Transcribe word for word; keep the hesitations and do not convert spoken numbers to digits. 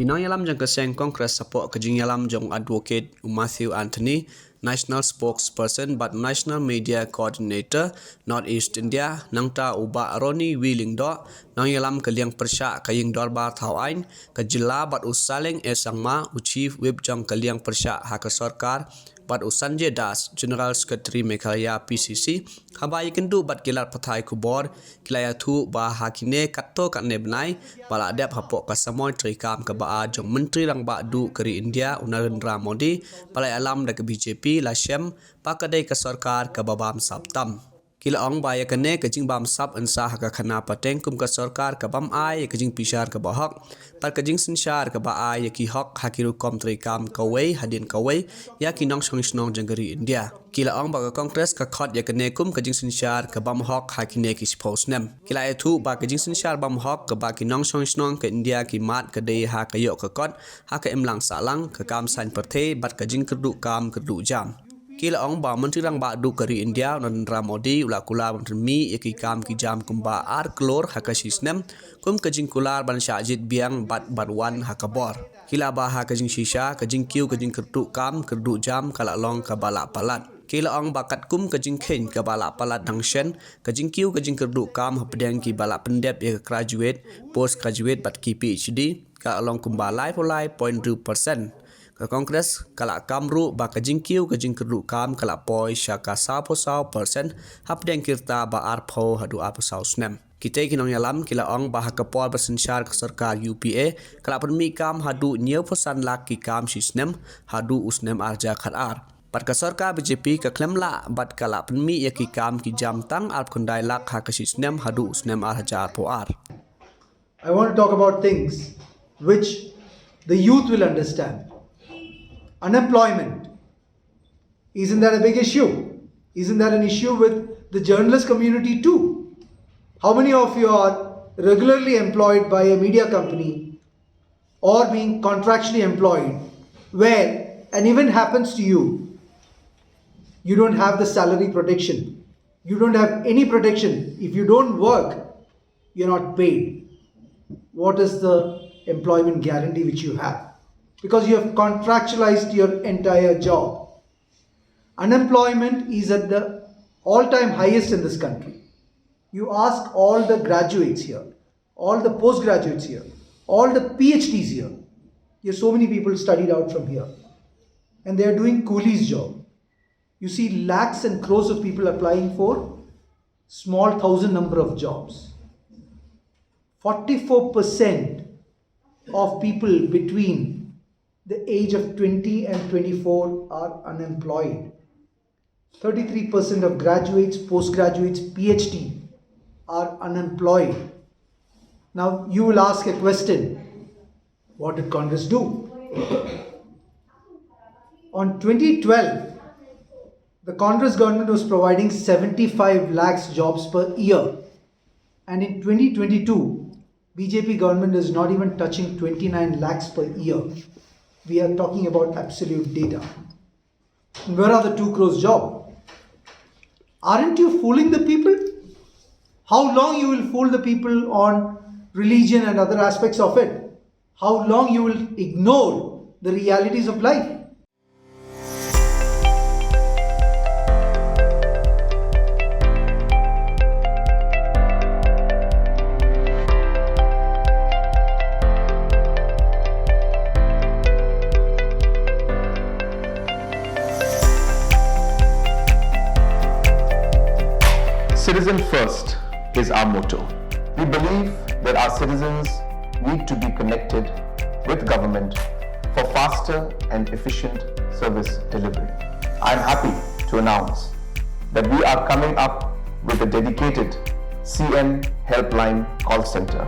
Nongïalam jong ka seng Congress hapoh ka jingïalam jong Advocate u Matthew Anthony, National Spokesperson bad National Media Coordinator North East India, nangta u Bah Ronnie V Lyngdoh, nongïalam ka liang pyrshah ka ïing dorbar thaw aiñ ka jylla, bad u Saleng A Sangma, u Chief Whip jong ka liang pyrshah ha ka sorkar, bad u Sanjay Das, General Secretary Meghalaya P C C, haba ïakynduh bad ki lad pathai khubor, ki la ïathuh ba ha kine katto katne bnai ba la dep hapoh ka samoi treikam kaba ar jong Myntri Rangbah Duh ka ri India u Narendra Modi, ba la ïalam da ka B J P, la shem ba ka dei ka sorkar kaba bamsap tam. Ki la ong ba ïa kane ka jingbamsap yn sah ha ka khana pateng kum ka sorkar ka bym ai ïa ka jingbishar kaba hok bad ka jingsynshar kaba ai ïa ki hok ha ki rukom treikam kawei hadien kawei ïa ki nongshong shnong jong ka ri India. Ki la ong ba ka Congress ka khot ïa kane kum ka jingsynshar ka bym hok ha kine ki shiphew snem. Ki la ïathuh ba ka jingsynshar bym hok kaba ki nongshong shnong ka India ki mad ka dei ha ka ïoh ka kot ha ka imlang sahlang, ka kam saiñ pyrthei bad ka jingkyrduh kam kyrduh jam. Ki la ong ba Myntri Rangbah Duh ka ri India u Narendra Modi u la kular ban pynmih ïa ki kam ki jam kumba ar klur ha ka shi snem kum ka jingkular ban shah jied biang bad ban wan ha ka bor. Ki la ba ha ka jingshisha ka jingkiew ka jingkyrduh kam kyrduh jam ka la long kaba la palat. Ki la ong ba katkum ka jingkheiñ kaba la palat dang shen, ka jingkiew ka jingkyrduh kam hapdeng kiba la pyndep ïa ka graduate, post graduate bad ki P H D ka la long kumba laiphew lai point hynriew percent. Ka Congress ka la kam ruh ba ka jingkiew ka jingkyrduh kam ka la poi sha ka sawphew saw percent hapdeng ki rta ba arphew haduh arphew saw snem. Kitei ki nongïalam ki la ong ba ha ka por ba synshar ka sorkar U P A ka la pynmih kam haduh hynñiewphew san lak ki kam shi snem haduh u snem ar hajar khatar. Bad ka sorkar B J P ka khlem lah bad ka la pynmih ïa ki kam ki jam tang arphew khyndai lak ha ka shi snem haduh u snem ar hajar arphew ar. I want to talk about things which the youth will understand. Unemployment. Isn't that a big issue? Isn't that an issue with the journalist community too? How many of you are regularly employed by a media company or being contractually employed where an event happens to you, you don't have the salary protection? You don't have any protection. If you don't work, you're not paid. What is the employment guarantee which you have? Because you have contractualized your entire job. Unemployment is at the all time highest in this country. You ask all the graduates here, all the postgraduates here, all the P H Ds here. There's so many people studied out from here. And they are doing coolies' job. You see lakhs and crores of people applying for small thousand number of jobs. Forty-four percent of people between the age of twenty and twenty-four are unemployed. Thirty-three percent of graduates, postgraduates, P H D are unemployed. Now you will ask a question, what did Congress do? On twenty twelve, the Congress government was providing seventy-five lakhs jobs per year. And in twenty twenty-two, B J P government is not even touching twenty-nine lakhs per year. We are talking about absolute data. And where are the two crores job? Aren't you fooling the people? How long you will fool the people on religion and other aspects of it? How long you will ignore the realities of life? Citizen first is our motto. We believe that our citizens need to be connected with government for faster and efficient service delivery. I am happy to announce that we are coming up with a dedicated C M Helpline call center.